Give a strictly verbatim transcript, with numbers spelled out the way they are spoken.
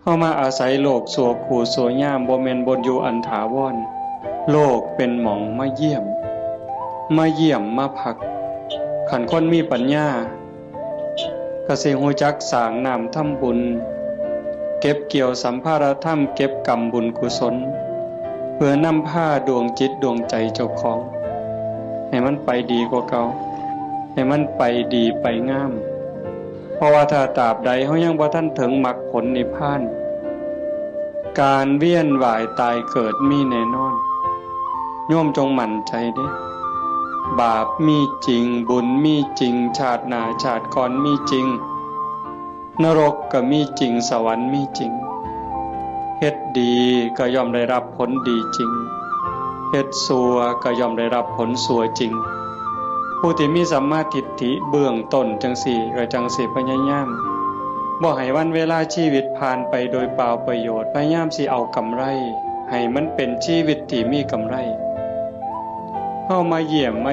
เฮามาอาศัยโลกชั่วครูชั่วยาม บ่แม่นบ่อนอยู่อันถาวร โลกเป็นหม่องมาเยี่ยม มาเยี่ยมมาพัก คันคนมีปัญญา ก็สิฮู้จักสร้างน้ำทำบุญ เก็บเกี่ยวสัมภาระธรรม เก็บกำบุญกุศล เพื่อนำพาดวงจิตดวงใจเจ้าของ ให้มันไปดีกว่าเก่า ให้มันไปดีไปงาม เพราะว่าถ้าตราบใดเฮายังบ่ทันถึงมรรคผลนิพพาน การเวียนว่ายตายเกิดมีแน่นอน โยมจงมั่นใจเด้ บาปมีจริง บุญมีจริง ชาติหน้าชาติก่อนมีจริง นรกก็มีจริง สวรรค์มีจริง เฮ็ดดีก็ย่อมได้รับผลดีจริง เฮ็ดชั่วก็ย่อมได้รับผลชั่วจริง ผู้ที่มีสัมมาทิฏฐิเบื้องต้นจั่งซี้ ก็จั่งสิพยายาม บ่ให้วันเวลาชีวิตผ่านไปโดยเปล่าประโยชน์ พยายามสิเอากำไร ให้มันเป็นชีวิตที่มีกำไร เฮามาเยี่ยมมา